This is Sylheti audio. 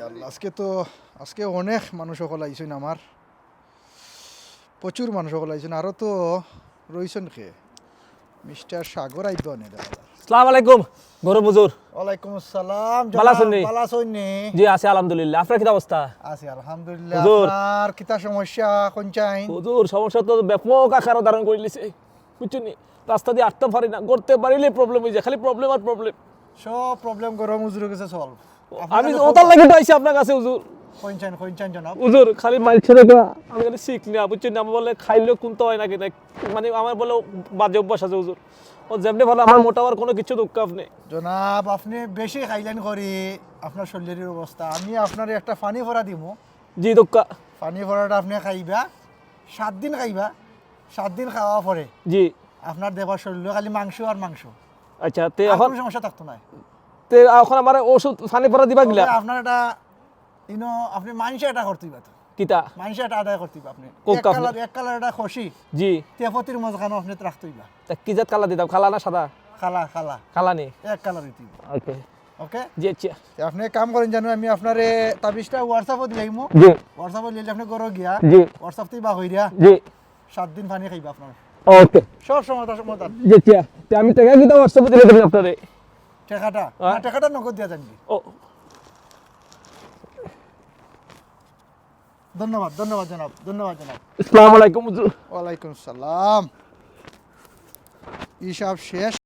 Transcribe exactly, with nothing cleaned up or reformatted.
আল্লাহ, আজকে তো, আজকে অনেক মানুষ অকল আইছইন আমার, প্রচুর মানুষ অকল আইছইন, আরো তো রইছইন কে? মিস্টার সাগর আইতো নে দাদা। আসসালামু আলাইকুম, গরম হুজুর। ওয়ালাইকুম আসসালাম। ভালা আছইন নি? ভালা আছইন নি? জি, আছি আলহামদুলিল্লাহ। আপনার কিতা অবস্থা? আছি আলহামদুলিল্লাহ। হুজুর। আপনার কিতা সমস্যা, কোন চাইন? হুজুর, সমস্যা তো ব্যাপক আকার ধারণ করিলিছে, বুঝছইন নি? রাস্তা দিয়া আটতাম পারি না, করতে পারিলে প্রবলেম অই যায়, খালি প্রবলেম আর প্রবলেম। সব প্রবলেম গরম হুজুরর গেছে সলভ। আমি ওটার লাগি তো আইছি আপনার কাছে হুজুর। কোন চাইন, কোন চাইন জনাব? হুজুর, খালি মাইল ছেড়ে দেওয়া, আমি খালি শিখ না, বুঝছইন নি? আমার বলে খাইলেও কুন্তা অয় না কেনে, মানে আমার বলে বাজে অভ্যাস আছে হুজুর। ও যেমনে ভালা আমার মোটা অওয়ার কোনো কিছু দরকার নেই। জনাব, আপনে বেশি খাইলেন করি, আপনার শরীলর অবস্থা। আমি আপনারে একটা পানি ফড়া দিমু। জি, দক্কা। পানি ফড়াটা আপনে খাইবা, সাত দিন খাইবা, সাত দিন খাওয়ার পরে জি। আপনার দেখবা শরীলো খালি মাংস আর মাংস। আচ্ছা, তে আর অখন, কোনো সমস্যা থাকতো নায়। তে অখন আমারে ওষুধ পানি ফড়া দিবা কিলা? তবে আপনার এটা, ইনো, আপনে মাংস এটা করতে অইবা তো। কিতা? মাংস এটা আদায় করতে অইবা আপনে। কোক এক কাপ কালার, এক কালার এটা খসি। জি। তেপতির মধ্যে খানো আপনে রাখতে অইবা। তা কি জাত কালা দিতাম? কালা না সাদা? কালা, কালা। কালা নি? এক কালার অইতে অইবা। ওকে। ওকে? জি, আচ্ছা। তে আপনে কাম করেন জানো, আমি আপনারে তাবিজটা WhatsApp-ও দিলাইমু। জি। WhatsApp-ও দিলে আপনে ঘরো গিয়া জি। WhatsApp-তে বা কইরা জি। সাত দিন পানি খাইবা আপনার। ওকে। সব সমস্যা সমাধান। জি, আচ্ছা। তে আমি টেকা কিতা WhatsApp-ও দিলে দিবেন আপনারে? টেকাটা? হ্যাঁ। না, টেকাটা নগদ দিয়া যাইনগি। ও। ধন্যবাদ, ধন্যবাদ জনাব, ধন্যবাদ জনাব। আসসালামু আলাইকুম হুজুর। ওয়ালাইকুম সালাম। হিসাব শেষ।